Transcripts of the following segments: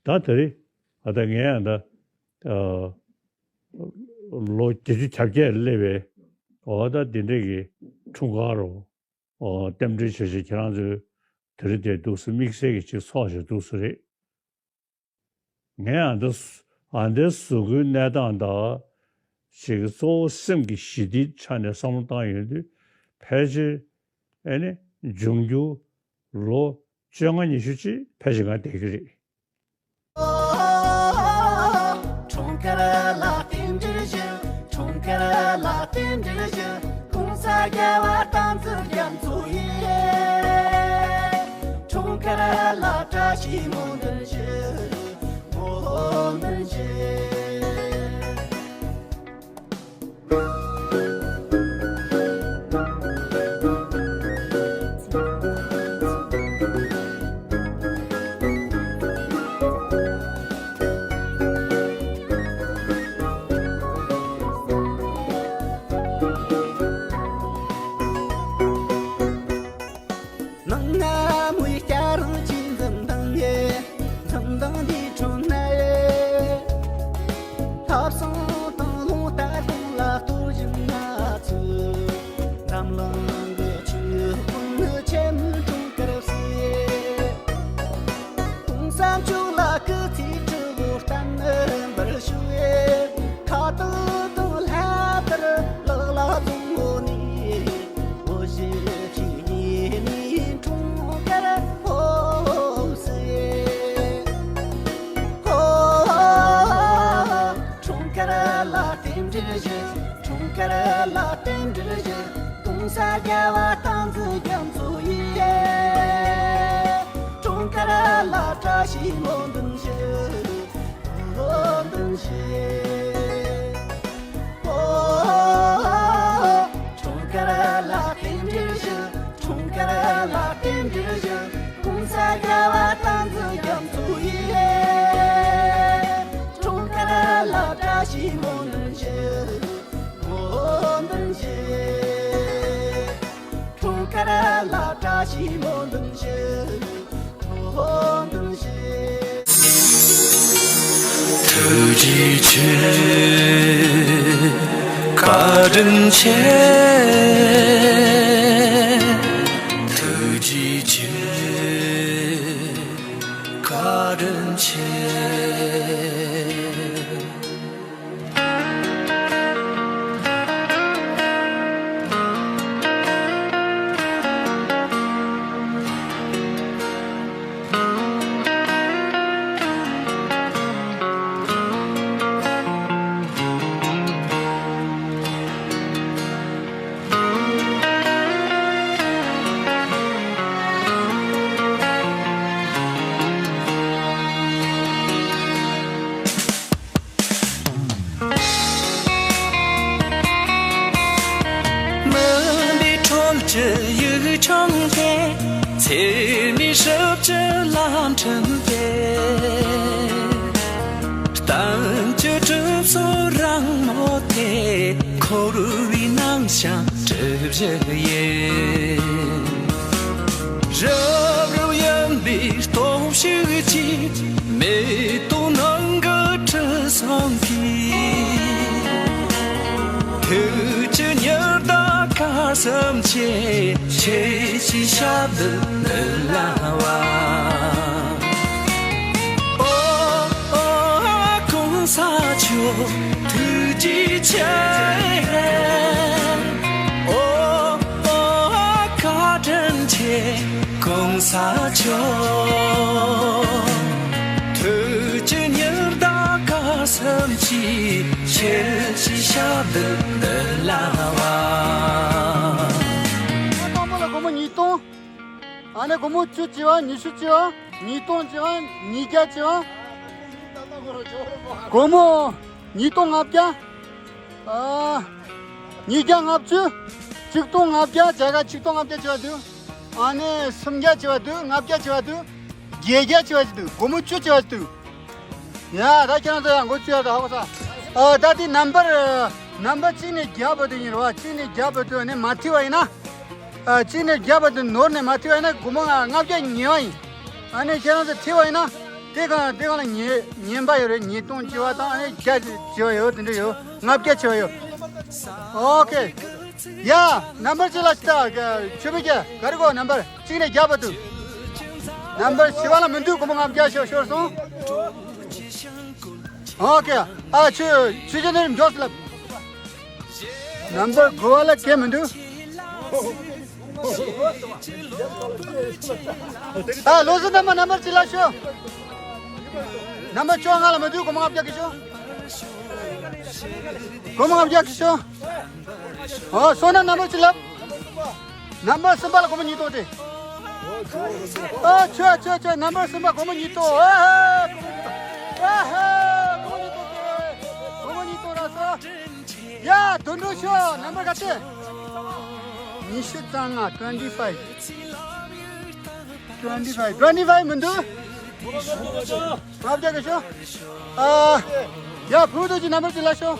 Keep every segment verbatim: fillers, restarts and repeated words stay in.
ད་དེ་རིང་ཨ་ད་ངས་ཨ་ད་ཨ་ལོ་བརྒྱད་ཅུ་གྱ་བརྒྱད་སླེབས་པའི་ཨོ་ད་འདི་འདྲས་ཀྱི་འཁྲུངས་སྐར་རོ། ཨོ་རྟེན་འབྲེལ་བྱས་བྱས་ཁྱེད་རང་ཚོའི་དེ་རིང་དེ་འདུག་སེ་དམིགས་བསལ་གྱི་ཅིག་ཚོགས་བྱས་འདུག་སེ་རེད། ངས་ཨ་འདི་ཨ་འདི་གཟུགས་པོའི་གནས་སྟངས་དང་ཅིག་གཙོ་བོ་སེམས་ཀྱི་ཞི་བདེའི་ཆ་ནས་བསམ་བློ་བཏང་ཡོང་དུས་ཕལ་ཆེར་ཨེ་ནི་འབྱུང་འགྱུར་ལོ་བཅོ་ལྔ་ཉི་ཤུ་ཅིག་ཕལ་ཆེར་ང་བསྡད་ཀྱི་རེད། འཁྲུངས་སྐར་ལ་རྟེན་འབྲེལ་ཞུ། འཁྲུངས་སྐར་ལ་རྟེན་འབྲེལ་ཞུ། ༸གོང་ས་༸རྒྱལ་བ་དང་འཛིན་རྒྱ་མཚོ་ཡི། འཁྲུངས་སྐར་ལ་བཀྲ་ཤིས་སྨོན་འདུན་ཞུ། སྨོན་འདུན་ཞུ། ནང་ང་མོའི་སྐྱ་རེངས་ཀྱི་འཛུམ་མདངས་ཡེ། འཛུམ་མདངས་འདི་ཁྲོད་ན་ཡེ། ལྷག་བསམ་དང་རླུང་རྟ་དགུང་ལ་གཏོར་བཞིན་ང་ཚོས། འཛམ་གླིང་གི་ཆོས་ཀུན་ནི་ཆེན་མོའི་འཁྲུངས་སྐར་བསུ་ཡེ། །གོང་ས་མཆོག་ལ་སྐུ་ཚེའི་དྲིལ་བུ་བརྟན་པར་ཞུ་ཡེ། ཁ་བཏགས་དང་ལྷ་དར་ལག་ལ་བཟུང་ངོ་ནས། བོད་གཞིས་བྱེས་གཉིས་ནས་འཁྲུངས་སྐར་ཧོ་བསུ་ཡེ། ཧོ། འཁྲུངས་སྐར་ལ་རྟེན་འབྲེལ་ཞུ། འཁྲུངས་སྐར་ལ་རྟེན་འབྲེལ་ཞུ། ༸གོང་ས་༸རྒྱལ་བ་དང་འཛིན་རྒྱ་མཚོ་ཡི། འཁྲུངས་སྐར་ལ་བཀྲ་ཤིས་སྨོན་འདུན་ཞུ། སྨོན་འདུན་ཞུ། འཁྲུངས་སྐར་ལ་རྟེན་འབྲེལ་ཞུ། འཁྲུངས་སྐར་ལ་རྟེན་འབྲེལ་ཞུ། ༸གོང་ས་༸རྒྱལ་བ་དང་འཛིན་རྒྱ་མཚོ་ཡི། འཁྲུངས་སྐར་ལ་བཀྲ་ཤིས་སྨོན་འདུན་ཞུ། སྨོན་འདུན་ཞུ། འཁྲུངས་སྐར་ལ་བཀྲ་ཤིས་སྨོན་འདུན་ཞུ། སྨོན་འདུན་ཞུ། ཐུགས་རྗེ་ཆེ། བཀའ་དྲིན་ཆེ། ཐུགས་རྗེ་ཆེ། བཀའ་དྲིན་ཆེ། མུན་པའི་ཁྲོད་ཀྱི་ཡིག་ཆུང་དེ། འཚེ་མེད་ཞིབ་ཀྱི་ལམ་ཁྲིད་དེ། གཏམ་གྱི་གྲིབ་སོ་རིང་མོ་དེ། འཁོར་བའི་ནང་བཞིན་གྲིབ་བཞི་ཡིན། རབ་རིབ་གཡོན་པའི་སྟོབས་ཤུགས་ཀྱིས། མེ་ཏོག་ནང་གི་དྲི་བསུང་གིས། ཐུགས་ཀྱི་ཉི་ཟླ་སྐར་གསུམ་གྱིས། ཁྱེད་ཀྱི་ཞབས་རྡུལ་ནུར་ལ་བབས། ཨོ་ཨོ་གོང་ས་མཆོག་ཐུགས་རྗེ་ཆེ། ཨོ་ཨོ་བཀའ་དྲིན་ཆེ། གོང་ས་མཆོག་ཐུགས་ཀྱི་ཉི་ཟླ་སྐར་གསུམ་གྱིས། ཁྱེད་ཀྱི་ཞབས་རྡུལ་ནུར་ལ་བབས། སྒོར་མོ་ཉིས་སྟོང་། ཨ་ནི་སྒོར་མོ་བཅུ་བྱེད་པ། ཉི་ཤུ་བྱེད་པ། ཉིས་སྟོང་བྱེད་པ། ཉིས་བརྒྱ་བྱེད་པ། སྒོར་མོ་ཉིས་སྟོང་ལྔ་བརྒྱ། ཨ། ཉིས་བརྒྱ་ལྔ་བཅུ། ཆིག་སྟོང་ལྔ་བརྒྱ། བརྒྱ་དང་ཆིག་སྟོང་ལྔ་བརྒྱ་བྱེད་པ་འདུག་ཨ་ནི་སུམ་བརྒྱ་བྱེད་པ་འདུག་ལྔ་བརྒྱ་བྱེད་པ་འདུག་བརྒྱད་བརྒྱ་བྱེད་པ་འདུག་སྒོར་མོ་བཅུ་བྱེད་པ་འདུག་ཡ། ད་ཁྱེད་རང་ཚོ་ཡང་སྒོར་བཅུ་ཡ་ད་ཧ་གོ་ས། ཨ། ད་དེ་ནམ་བར། ནམ་བར་གཅིག་ནས་བརྒྱ་བར་དུ་ཡིན་རེད་བ། གཅིག་ནས་བརྒྱ་བར་དུ་ནས་མ་མཐོང་བ་ཡིན་ན། ཨ། གཅིག་ནས་བརྒྱ་བར་དུ་ནོར་ནས་མ་མཐོང་བ་ཡིན་ན་སྒོར་མོ་ལྔ་བརྒྱ་ཉེ་བ་ཡིན། ཨ་ནི་ཁྱེད་རང་ཚོ་མཐོང་བ་ཡིན་ན། དེ་གང་དེ་གང་ལ་ཉེས་ཉེན་པ་ཡོད་རེད། ཉིས་སྟོང་བྱེ་བ་དང་ཨ་ནི་བརྒྱ་བྱེ་བ་ཡོད། དེ་འདྲ་ཡོད། ལྔ་བརྒྱ་བྱེ་བ་ཡོད། ཨོ་ཁེ། ཡ། ནམ་བར་གཅིག་ལ་ཤི་ད་ཆུ་བེ་ཀྱ་ག་རེ་གོ། ནམ་བར་གཅིག་ནས་བརྒྱ་བར་དུ། ནམ་བར་བྱེ་བ་ལ་མི་འདུག་སྒོར་མོ་ལྔ་བརྒྱ་ཤོར་ཤོར་སོང་། ཨོ་ཁེ། ཨ་ཆུ་ཆུ་ཆེན་ནས་མགྱོགས་སུ་ལབ། ནམ་བར་དགུ་བ་ལ་གས་མི་འདུག་ཨ་ལོ་སི་ནམ་བར་ནམ་བར་གཅིག་ལ་ཤོག་ནམ་བར་བཅོ་ལྔ་ལ་མི་འདུག་སྒོར་མོ་ལྔ་བརྒྱ་གི་ཤོག་སྒོར་མོ་ལྔ་བརྒྱ་གི་ཤོག་ཨོ་སོ་ན་ནམ་བར་གཅིག་ལབ། ནམ་བར་གསུམ་པ་ལ་སྒོར་མོ་ཉིས་སྟོང་སྟེ། ཨོ་ཆོ་ཆོ་ཆོ། ནམ་བར་གསུམ་པ་སྒོར་མོ་ཉིས་སྟོང་། ཨ་ཧ། སྒོར་མོ་ཉིས་སྟོང་། ཨ་ཧ། སྒོར་མོ་ཉིས་སྟོང་སྟེ། སྒོར་མོ་ཉིས་སྟོང་རག་སོང་། ཡ། དོན་འགྲུབ་ཤོག་ནམ་བར་ག་ཚད། ཉི་ཤུ་རྩ་ལྔ། twenty five། twenty five། twenty five་མི་འདུག་ལྔ་བརྒྱ་གི་ཤོག་ཨ། ཡ། བུ་དུ་ཅི་ནམ་བར་ཅི་ལ་ཤོག་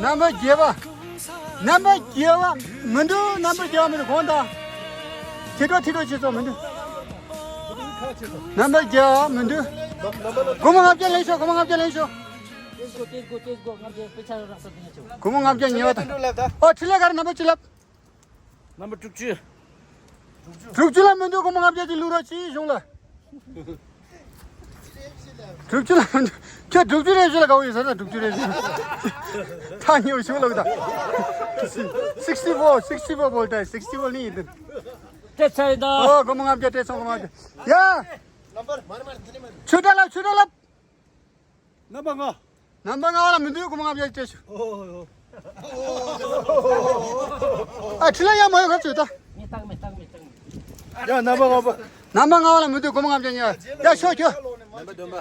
ནམ་བར་བརྒྱད་པ། ནམ་བར་བརྒྱད་པ་མི་འདུག་ནམ་བར་བརྒྱད་པ་མི་འདུག་གོང་དང་། ཐི་ཏོ་ཐི་ཏོ་བྱེད་སོ་མི་འདུག་ནམ་བར་བརྒྱད་པ་མི་འདུག་སྒོར་མོ་ལྔ་བརྒྱ་ལེན་ཤོག་སྒོར་མོ་ལྔ་བརྒྱ་ལེན་ཤོག་སྒོར་མོ་ལྔ་བརྒྱ་ཉེ་བ་དང་། ཨོ་ཁྲི་ལས་གར་ནམ་བར་ཅི་ལབ། ནམ་བར་དྲུག་ཅུ། དྲུག་ཅུ་ལ་མི་འདུག་སྒོར་མོ་ལྔ་བརྒྱ་ཅིག་བླུག་རོགས་གྱིས་གཞུང་ལ། དྲུག་ཅུ་ལ་མི་འདུག་ཁྱོད་དྲུག་ཅུ་རེ་བཞི་ལ་དགའ་བོ་ཡོད་ས་ན་དྲུག་ཅུ་རེ་བཞི། ཐག་ཉེ་བོ་ཞུ་ལོག་ད། sixty four sixty four བོལ་ཏེ་sixty four ནི་ཡིན་དུ། སྤྲད་ཚར་ཡིན་ད། ཨོ་སྒོར་མོ་ལྔ་བརྒྱ་སྤྲད་སོང་སྒོར་མོ་ལྔ་བརྒྱ། ཡ། ཆུ་ཏྲ་ལབ་ཆུ་ཏྲ་ལབ། ནམ་བར་ལྔ། ནམ་བར་ལྔ་བ་ལ་མི་འདུག་སྒོར་མོ་ལྔ་བརྒྱ་སྤྲད་ཤོག་ཨ་ཁྲི་ལ་ཡ་མ་ཡོད་ག་ཚོད་ད། ཡ་ནམ་བར་ལྔ་བ། ནམ་བར་ལྔ་བ་ལ་མི་འདུག་སྒོར་མོ་ལྔ་བརྒྱ་ཉེ་བ། ཡ་ཤོག་ཁྱོད། ནམ་བར་བདུན་པ།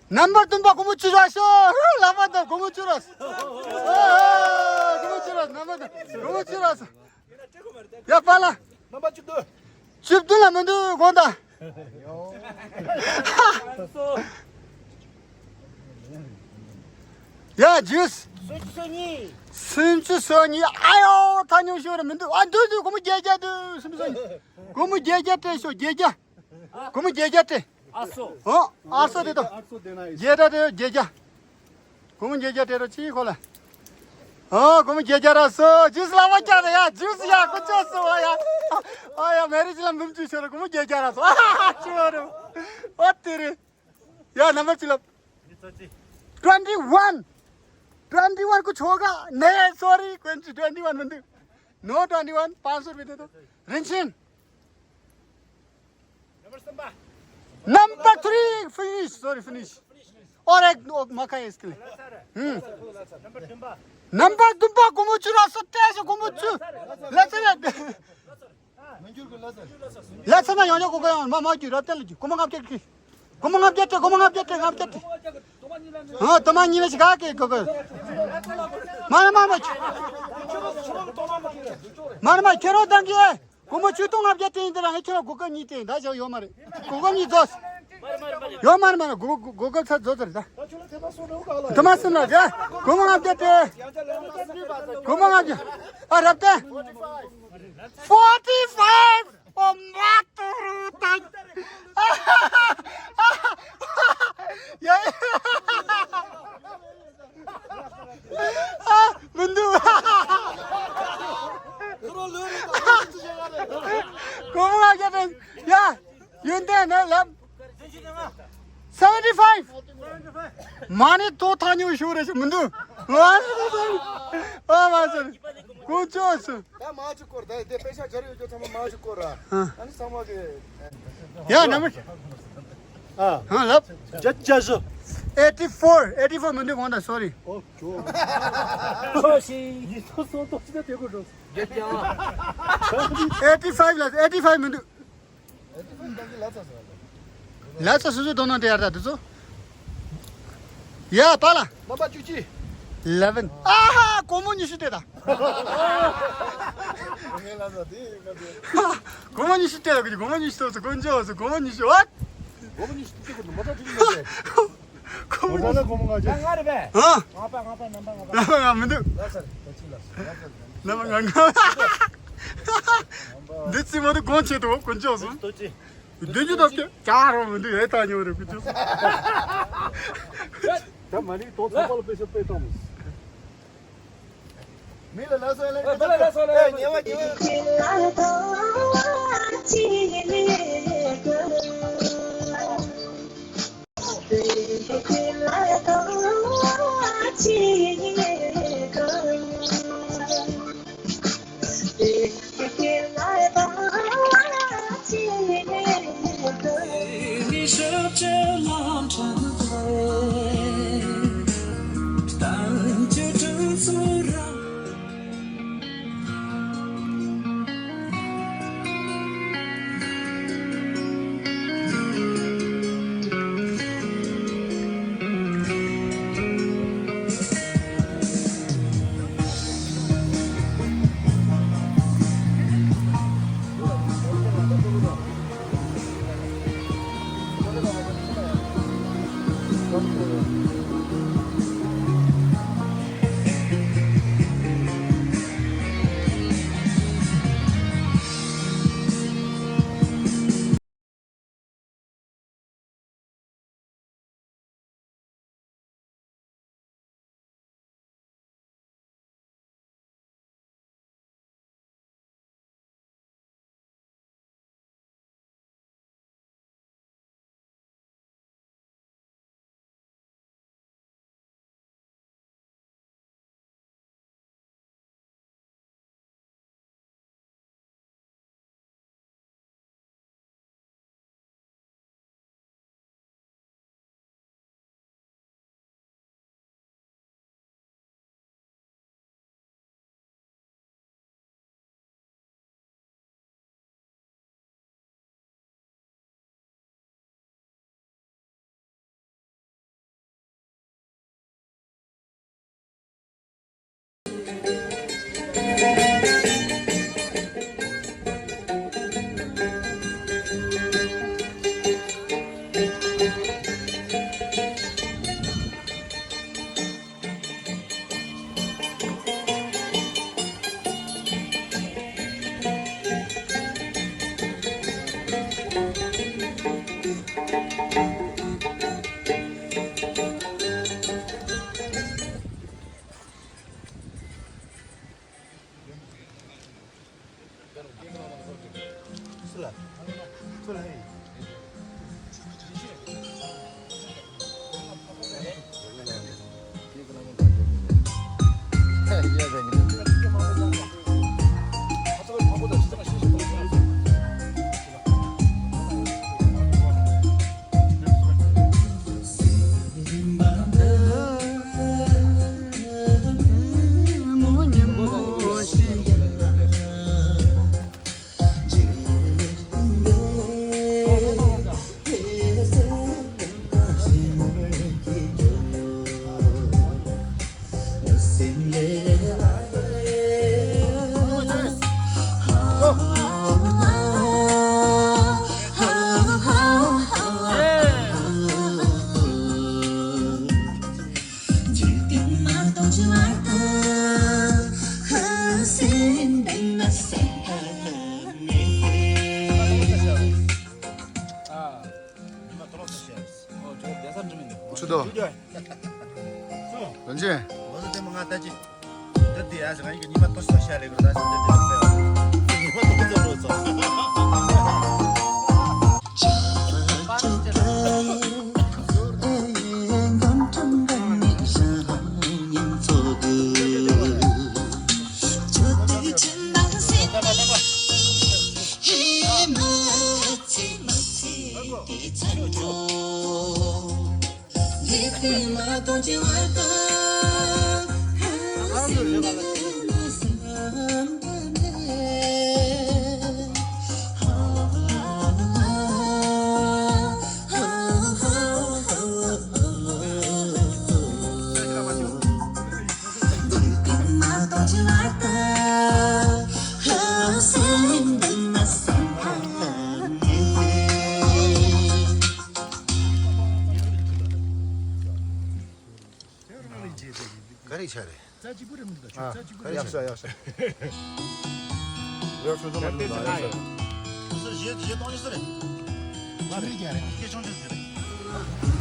ནམ་བར་བདུན་པ་སྒོར་མོ་བཅུ་རག་ཤོག་ལག་པ་དང་སྒོར་མོ་བཅུ་རག་སྒོར་མོ་བཅུ་རག་ནམ་བར་བདུན་སྒོར་མོ་བཅུ་རག་ཡ་པཱ་ལགས། ནམ་བར་བཅུ་བདུན། བཅུ་བདུན་ལ་མི་འདུག་དགོངས་དག་ཡ་ཇུས། སུམ་ཅུ་སོ་གཉིས། ཨ་ཡོ་ཐ་སྙོག་ཤོར་ར་མི་འདུག་ཨ་འདུག་འདུག་སྒོར་མོ་བརྒྱད་བརྒྱ་འདུག་སུམ་ཅུ་སོ་གཉིས། སྒོར་མོ་བརྒྱད་བརྒྱ་སྤྲད་ཤོག་བརྒྱད་བརྒྱ། སྒོར་མོ་བརྒྱད་བརྒྱ་སྤྲད། ཨ་སོ། ཨོ་ཨ་སོ་དེ་དང་། བརྒྱད་བརྒྱ་སྤྲད་ཡོད་བརྒྱད་བརྒྱ། སྒོར་མོ་བརྒྱད་བརྒྱ་སྤྲད་རོགས་གྱིས་ཁོ་ལ། ཨོ་སྒོར་མོ་བརྒྱད་བརྒྱ་རག་སོང་། ཇུས་ལ་བ་ཀྱག་རེད་ཡ། ཇུས་ཡ་ཀུ་ཅོ་སོ་བ་ཡ། ཨ་ཡ་མེ་རི་ཇི་ལ་འབུམ་བཅུ་ཤོར་སྒོར་མོ་བརྒྱད་བརྒྱ་རག་སོང་། ཨ་ཅི་བ་རེད། ཨོ་དེ་རེད། ཡ་ནམ་བར་ཅི་ལབ། twenty one། twenty one ཁོ་ཆོ་ག་ནས་sorry ཀོན་ཅི་twenty one མི་འདུག No twenty one པང་སོར་བི་དེ་དོ། རིན་ཆེན། Number three finish. Sorry, finish. Or ek no, makha iske liye. Hmm. Number བདུན་པ་སྒོར་མོ་བཅུ་རག་སོང་། སྤྲད་སོང་སྒོར་མོ་བཅུ། ལ་ཚ་ཡ། ལ་ཚ་ན་ཡང་ཡང་གོ་ག་ཡང་མ་མ་རྒྱུ་ར་ཏན་ལ་རྒྱུ་སྒོར་མོ་ལྔ་བརྒྱ་སྐྱེ། སྒོར་མོ་ལྔ་བརྒྱ་སྤྲད། སྒོར་མོ་ལྔ་བརྒྱ་སྤྲད། ལྔ་བརྒྱ་སྤྲད། ཨ་དུ་མ་གཉིས་ལ་ཞིག་ག་གེ་གོ་གོ། མ་རེད་མ་རེད། མ་རེད་མ་ཁྱེད་རང་དང་གི། སྒོར་མོ་བཅུ་སྟོང་ལྔ་བརྒྱ་སྤྲད་ཡིན་དེ་ར་ངས་ཁྱེད་རང་གོ་སྐབས་གཉིས་སྤྲད་ཡིན། ད་ཞག་ཡོད་མ་རེད། གོ་སྐབས་གཉིས་རྫོགས། ཡོད་མ་རེད་མ་རེད། གོ་གོ་སྐབས་ཚར་རྫོགས་ཚར་ད། དུ་མ་སུམ་ལ་ཡ། སྒོར་མོ་ལྔ་བརྒྱ་སྤྲད། སྒོར་མོ་ལྔ་བརྒྱ། ཨ་རབ་ཏེ། forty five ཨོ་མ་ཏུ་རུ་ཏ། ཡ་ཡ། ཨ་མི་འདུག་སྒོར་མོ་ལྔ་བརྒྱ་སྤྲད། ཡ་ཡོན་ཏན་ནས་ལབ། seventy five། མ་ནི་ཏོ་ཐ་ཉུ་ཤུ་རེ་ཤི་མི་འདུག་ཨ་མ་ཟེར། ཀུན་སྤྱོད་སུ། ད་མ་ཅིག་སྐོར་ད་དེ་པེ་ཤ་ཇར་ཡོད་རྒྱུ་ཚང་མ་མ་ཅིག་སྐོར་ར། ཨ་ནི་ཚང་མ་གི། ཡ་ན་མི། ཨ་ཧ་ལབ། ཇ་ཇ་ཞུ། eighty four eighty four མི་འདུག་གོང་ད་sorry། ཨོ་ཇོ། ཨོ་ཤི། ཡི་ཚོ་སོ་ཏོ་ཅི་ད་དེ་གོ་རོ། ཇ་ཇ། eighty five ལ་eighty five མི་འདུག་ལ་ཚ་སུ་སུ་དོ་ནང་དེ་ཡར་ད་དུ་ཚོ། ཡ་པཱ་ལགས། རྣམ་པ་བཅུ་གཅིག eleven། ཨ་ཧ། སྒོར་མོ་ཉི་ཤུ་སྤྲད་ད། ངའི་ལ་ཚ་དེ་ཡོད་ག་དེ། སྒོར་མོ་ཉི་ཤུ་སྤྲད་ད་གི་སྒོར་མོ་ཉི་ཤུ་སྤྲད་སོང་། དཀོན་མཆོག་སོང་། སྒོར་མོ་ཉི་ཤུ་ཨ། སྒོར་མོ་ཉི་ཤུ་སྤྲད་གི་འདུག་མོ་ཊ་ཁྲིད་ཀྱི་མ་རེད། སྒོར་མོ་ཉི་ཤུ། སྒོར་མོ་ལྔ་བརྒྱ། ང་རེད་པས། ཨ། ང་པ་ང་པ་རྣམ་པ་ང་པ། རྣམ་པ་ང་མི་འདུག་རྣམ་པ་ང་ང་། འདི་ཙི་མ་དུ་དགོངས་ཆེ་དོ་དཀོན་མཆོག་སོང་། འདི་ཅི་ཐབས་ཀྱི་ཀྱང་རང་མི་འདུག་ཨེ་ད་ཉོ་རེ་ཀུ་ཅུ། ད་མ་ནི་ཏོ་ཚོ་པ་ལ་པེ་ཤ་པེ་ཏོ་མོ། མི་ལ་ལ་སོ་ལ་ལ་ལ་སོ་ལ་ལ་ཉེ་བ་ཉེ་བ། ཆུ་དོ། རང་ཅན། འདི་དེ་ཡ་ཞིག་ང་ཡིག་ཉི་མ་ཏོ་ཞིག་བཤད་ལེ་གི་ད་ཞིག་འདི་དེ་ཞིག་ཉི་མ་ཏོ་ཏོ་ཏོ་ཏོ། ག་རེ་ཆགས་རེད། རྩ་གཅིག་པུ་རེད་མི་འདུག་ད་ཆུ་རྩ་གཅིག་པུ་རེད། ཡག་ཤོས་ཡག་ཤོས། རེད་ཆུ་ཚོད་མ་འདུག་ད་ཡག་ཤོས། ཟུར་བཞི་བཞི་གཏོང་རྒྱུ་ཟེར། ཆུང་ཆུང་རྒྱག་རེད། སྐད་ཆུང་ཆུང་ཞིག་རེད།